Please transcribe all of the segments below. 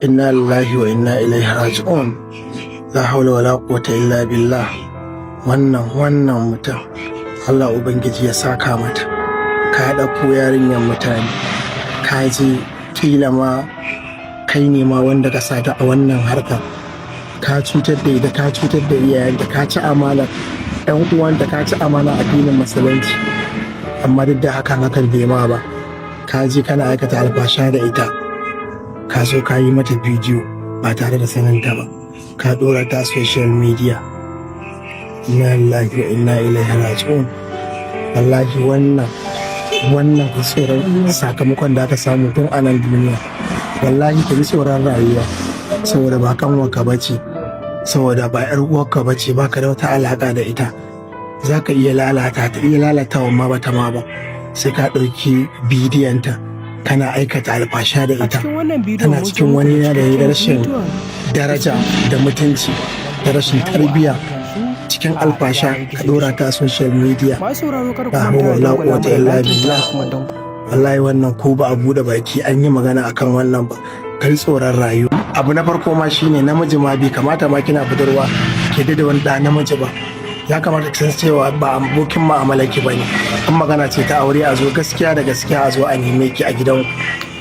Inna lillahi wa inna ilaihi raji'un. La haula wala quwwata illa billah. Wannan mutum, Allah Ubangiji ya saka mata. Ka ɗauko yarinyar mutane. Ka je kila ma kai ne ma wanda ka sata a wannan harkar. Ka cutar da ita, ka cutar da iyayenta, ka ci amanar 'yan uwanta, ka ci amana addinin Musulunci. Amma duk da hakan hakan bai ma ba. Ka je kana aikata alfasha da ita. Ka zo ka yi mata bidiyo ba tare da saninta ba, ka ɗora ta social media. Inna lillahi wa inna ilaihi raji'un. Wallahi wannan tsoron sakamakon da aka samu tun a nan duniya. Wallahi ka ji tsoron rayuwa, saboda ba kanwarka ba ce, saboda ba yar uwarka ba ce, baka da wata alaka da ita. Za ka iya lalata ta, iya lalatawa ma bata ma ba, sai ka ɗauki bidiyonta kana aikata alfasha da ita. Tana cikin wani yanayi da rashin daraja da mutunci da rashin tarbiyya, cikin alfasha, ka dora ta a social media. La hawla wala quwwata illa billah. Wallahi wannan ko ba a bude baki an yi magana akan wannan ba, kai tsoron rayuwa. Abu na farko ma shine namiji ma bai kamata ma kina budurwa ke da wani da namiji ba. Ya kamata ki san cewa ba abokin mu'amalar ki bane. In magana ce ta aure, a zo gaskiya da gaskiya, a zo a neme ki a gidan.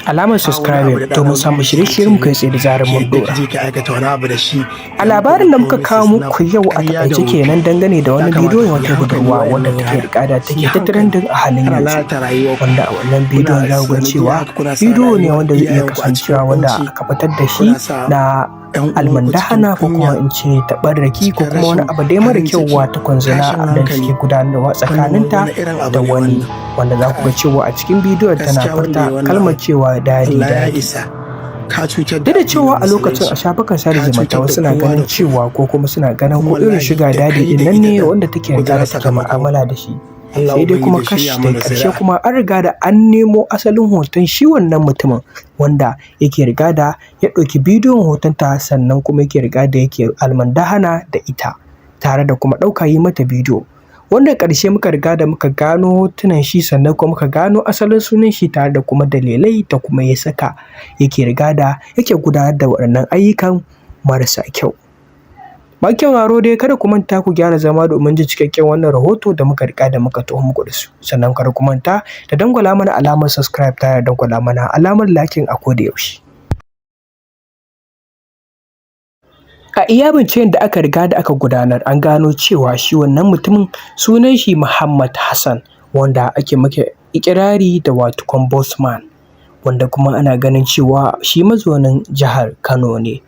Alamar subscribe domin samun shirye-shiryen mu kai tsaye da zarar mun dora. Je ki aikata wani abu da shi. A labarin da muka kawo muku yau a takaice kenan dangane da wani bidiyon wata budurwa wanda take rika da take ta trending a halin yanzu, wanda a wannan bidiyon za ku ga cewa bidiyo ne wanda zai iya kasancewa wanda aka fitar da shi na almandahana, ko kuma in ce taɓarraki, ko kuma wani abu dai mara kyau, wata zina da suke gudanarwa tsakaninta da wani, wanda za ku ga cewa a cikin bidiyon tana furta kalmar cewa "Daddy, daddy". Duk da cewa a lokacin a shafukan sada zumunta wasu suna ganin cewa, ko kuma suna ganin ko irin sugar daddy din nan ne wanda take riga da take mu'amala da shi. Sai dai kuma kash, da ƙarshe kuma an riga da an nemo asalin hoton shi wannan mutumin wanda yake riga da ya ɗauki bidiyon hotonta, sannan kuma yake riga da yake almandahana da ita tare da kuma ɗauka yi mata bidiyo, wanda ƙarshe muka riga da muka gano hotunan shi, sannan kuma muka gano asalin sunan shi tare da kuma dalilai da kuma ya saka yake riga da yake gudanar da waɗannan ayyukan marasa kyau. Masu sauraro dai, kada ku manta ku gyara zama domin jin cikakken wannan rahoto da muka riga da muka taho muku da su. Sannan kada ku manta da dangwala mana alamar subscribe tare da dangwala mana alamar liking a koda yaushe. A iya binciken da aka riga da aka gudanar, an gano cewa shi wannan mutumin sunan shi Muhammad Hassan, wanda ake maka ikirari da wato Bossman, wanda kuma ana ganin cewa shi mazaunin jihar Kano ne.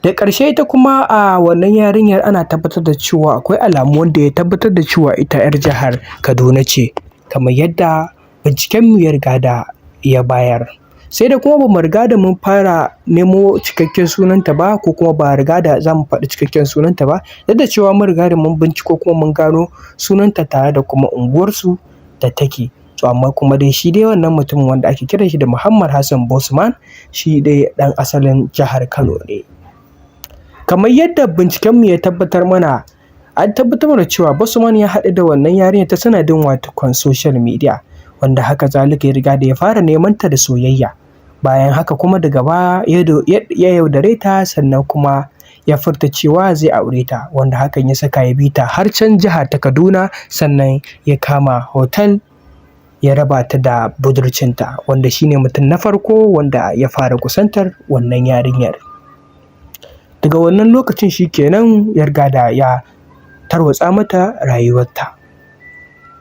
Da ƙarshe ita kuma a wannan yarinyar ana tabbatar da cewa akwai alamu wanda ya tabbatar da cewa ita 'yar jihar Kaduna ce, kamar yadda bincikenmu ya riga da ya bayar. Sai dai kuma ba mu riga da mun fara nemo cikakken sunanta ba, ko kuma ba riga da za mu faɗi cikakken sunanta ba, duk da cewa mun riga da mun binciko kuma mun gano sunanta tare da kuma unguwarsu da take. To amma kuma dai shi dai wannan mutumin wanda ake kiran shi da Muhammad Hassan Bossman, shi dai ɗan asalin jihar Kano ne. Kamar yadda bincikenmu ya tabbatar mana, an tabbatar mana cewa Bossman ya haɗu da wannan yarinyar ta sanadin wato social media, wanda haka zalika ya riga da ya fara neman ta da soyayya. Bayan haka kuma daga baya ya yaudare ta, sannan kuma ya furta cewa zai aure ta, wanda hakan ya saka ya bi ta har can jihar ta Kaduna, sannan ya kama hotel ya raba ta da budurcinta, wanda shine mutum na farko wanda ya fara kusantar wannan yarinyar. Daga wannan lokacin shi kenan ya riga da ya tarwatsa mata rayuwarta.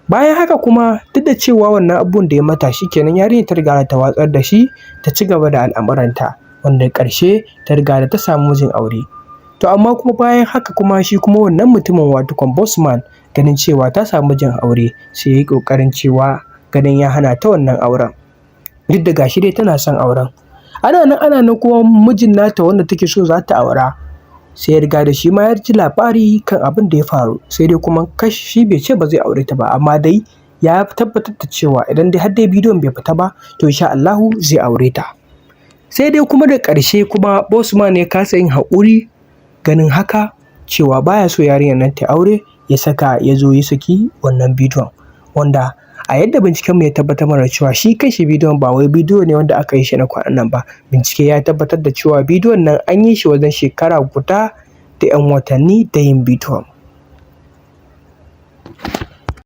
Bayan haka kuma, duk da cewa wannan abubuwan da ya mata, shi kenan yarinyar ta riga ta watsar da shi, ta ci gaba da al'amuranta, wanda ƙarshe ta riga da ta samu mijin aure. To amma kuma bayan haka kuma shi kuma wannan mutumin, wato Bossman, ganin cewa ta samu mijin aure, sai ya yi ƙoƙarin cewa ganin ya hana ta wannan auren. Duk da gashi dai tana son auren. Ana nan ana nan kuma mijin nata wanda take so za ta aura sai ya riga da shi ma ya ji labari kan abin da ya faru. Sai dai kuma kash, shi bai ce ba zai aure ta ba, amma dai ya tabbatar da cewa idan dai har dai bidiyon bai fita ba, to insha Allahu zai aure ta. Sai dai kuma da ƙarshe kuma Bossman ya kasa yin haƙuri ganin haka, cewa baya so yarinyar nan ta aure, ya saka ya zo ya saki wannan bidiyon, wanda A yadda bincikenmu ya tabbatar mana cewa shi kanshi bidiyon ba wai bidiyo ne wanda aka yi shi na kwanan nan ba. Bincike ya tabbatar da cewa bidiyon nan an yi shi wajen shekara guda da 'yan watanni da yin bidiyon.